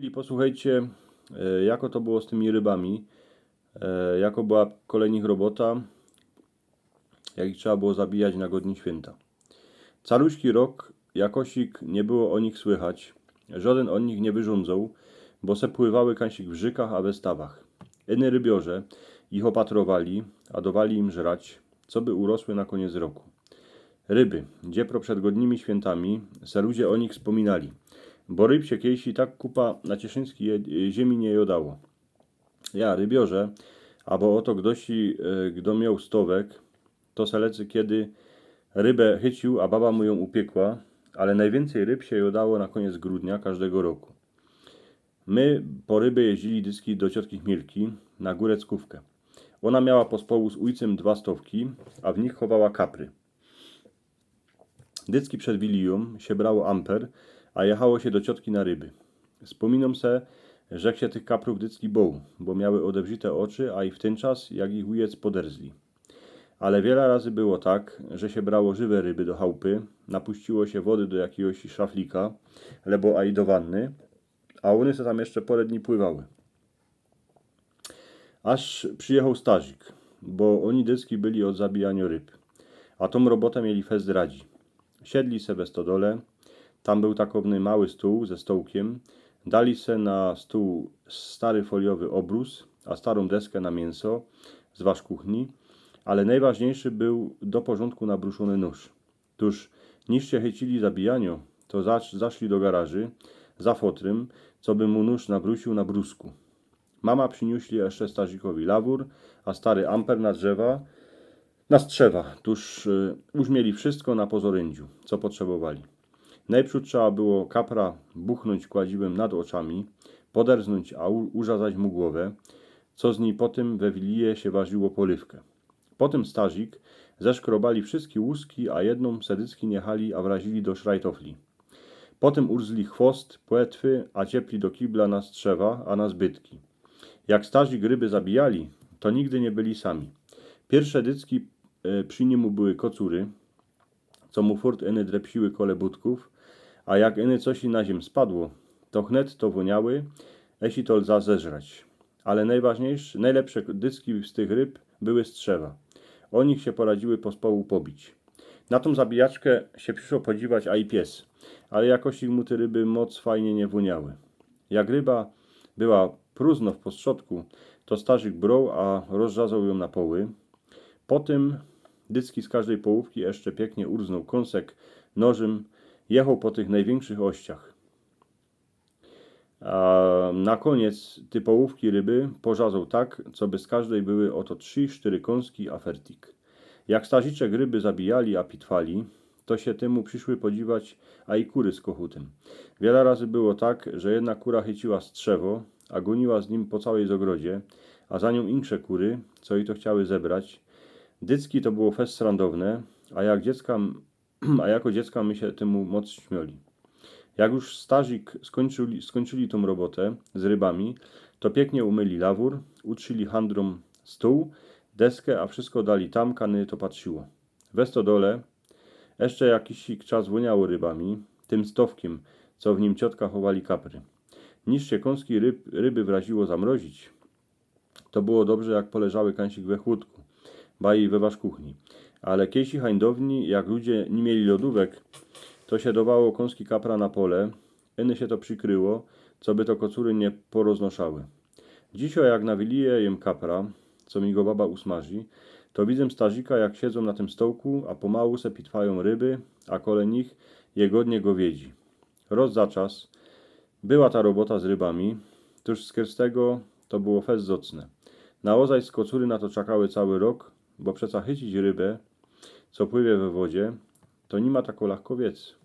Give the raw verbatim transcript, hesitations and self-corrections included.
I posłuchejcie, e, jako to było z tymi rybami, e, jako była kolejnych robota, jak ich trzeba było zabijać na godni świynta. Caluśki rok jakosik niy było ô nich słychać, żodyn ô nich niy wyrządzoł, bo se pływały kansik w rzykach a we stawach. Iny rybiŏrze ich ôpatrowali, a dŏwali im żrać, coby urosły na kōniec roku. Ryby, dziepro przed godnimi świyntami, se ludzie ô nich spōminali, bo ryb sie kejsi tak kupa na cieszyńskij je- ziymie niy jŏdało. Ja, rybiŏrze, abo ô to gdosi, e, gdo mioł stowek, to se lecy kej rybã chyciōł, a baba mu jōm upiykła, ale nojwiyncyj ryb sie jŏdało na kōniec grudnia kożdego roku. My po ryby jeździli dyski do ciotki Chmielki na gōrę Ckōwkã. Ôna miała pospołu z ôjcym dwa stowki, a w nich chowała kapry. Dycki przed wilijōm sie brało amper, a jechało sie do ciotki na ryby. Spōminōm se, że sie tych kaprōw dycki boł, bo miały ôdewrzite ôczy, a i w tyn czas, jak ich ôjec poderzli. Ale wiela razy było tak, że sie brało żywe ryby do chałpy, napuściło sie wody do jakigoś szaflika, lebo a i do wanny, a ône se tam jeszcze pole dni pływały. Aż przijechoł starzik, bo ôni dycki byli ôd zabijaniŏ ryb, a tōm robotã mieli fest radzi. Siedli se we stodole, tam bōł takowny mały stōł ze stołkiym, dali se na stōł stary foliowy ôbrus, a starōm deskã na miynso z waszkuchni, ale nojważniyjszy bōł do porzōndku nabruszōny nōż. Tōż niż sie chycili zabijaniŏ, to zasz- zaszli do garaży za fotrym, coby mu nōż nabrusiōł na brusku. Mama prziniōsli jeszcze starzikowi lawur, a stary amper na drzewa, na strzewa. Tōż, e, już mieli wszystko na pozoryndżu, co potrzebowali. Nojprzōd trzeba było kapra buchnōńć kładziwym nad ôczami, poderznōńć, a u- urzazać mu głowã, co z nij potym we wilije sie warziło polywkã. Potym starzik zeszkrobali wszyjske łuski, a jednōm se dycki niechali, a wrazili do szrajtofli. Potym urzli chwost, płetwy, a ciepli do kibla na strzewa, a na zbytki. Jak starzik ryby zabijali, to nigdy niy byli sami. Piyrsze dycki, e, przi nimu były kocury, co mu furt iny drepsiły kole bōtkōw, a jak iny coś na ziymiã spadło, to chnet to wōniały, esi to lza zeżrać. Ale nojważniyjsze, nojlepsze dycki z tych ryb były strzewa. Ô nich sie poradziły pospołu pobić. Na tōm zabijaczkã sie prziszło podziwać, a i pies. Ale jakosik mu te ryby moc fajnie niy wōniały. Jak ryba była prōzno w postrzodku, to starzik broł, a rozrzazoł jōm na poły. Potym dycki z kożdej połōwki jeszcze piyknie urznōł kōnsek nożym, jechoł po tych nojwiynkszych ôściach. A na kōniec ty połōwki ryby porzazōł tak, coby z kożdej były ôto trzi, sztyry kōnski, a fertik. Jak starziczek ryby zabijali, a pitwali, to sie tymu prziszły podziwać, a i kury z kochutym. Wiela razy było tak, że jedna kura chyciła strzewo, a gōniła z nim po cołkij zogrodzie, a za niōm inksze kury, co i to chciały zebrać. Dycki to było fest srandowne, a jak dziecka, a jako dziecka my sie tymu moc śmioli. Jak już starzik skōńczyli, skōńczyli tōm robotã z rybami, to piyknie umyli lawur, utrzyli handrōm stōł, deskã, a wszystko dali tam, kany to patrziło. We stodole jeszcze jakisik czas wōniało rybami, tym stowkiym, co w nim ciotka chowali kapry. Niż sie kōnski ryb, ryby wraziło zamrozić, to było dobrze, jak poleżały kansik we chłōdku, ba i we waszkuchni. Ale kejsi hańdowni, jak ludzie niy mieli lodōwek, to sie dŏwało kōnski kapra na pole, iny sie to przikryło, coby to kocury niy poroznoszały. Dzisiŏj jak nawilije jem kapra, co mi go baba usmażi, to widzã starzika, jak siedzōm na tym stołku, a pomału se pitwajōm ryby, a kole nich je godnie go wiedzi. Roz za czas była ta robota z rybami, tōż z kerstego to było fest zŏcne. Naozaj kocury na to czekały cołki rok, bo przeca chycić rybã, co pływie we wodzie, to niy ma tako lachko wiec.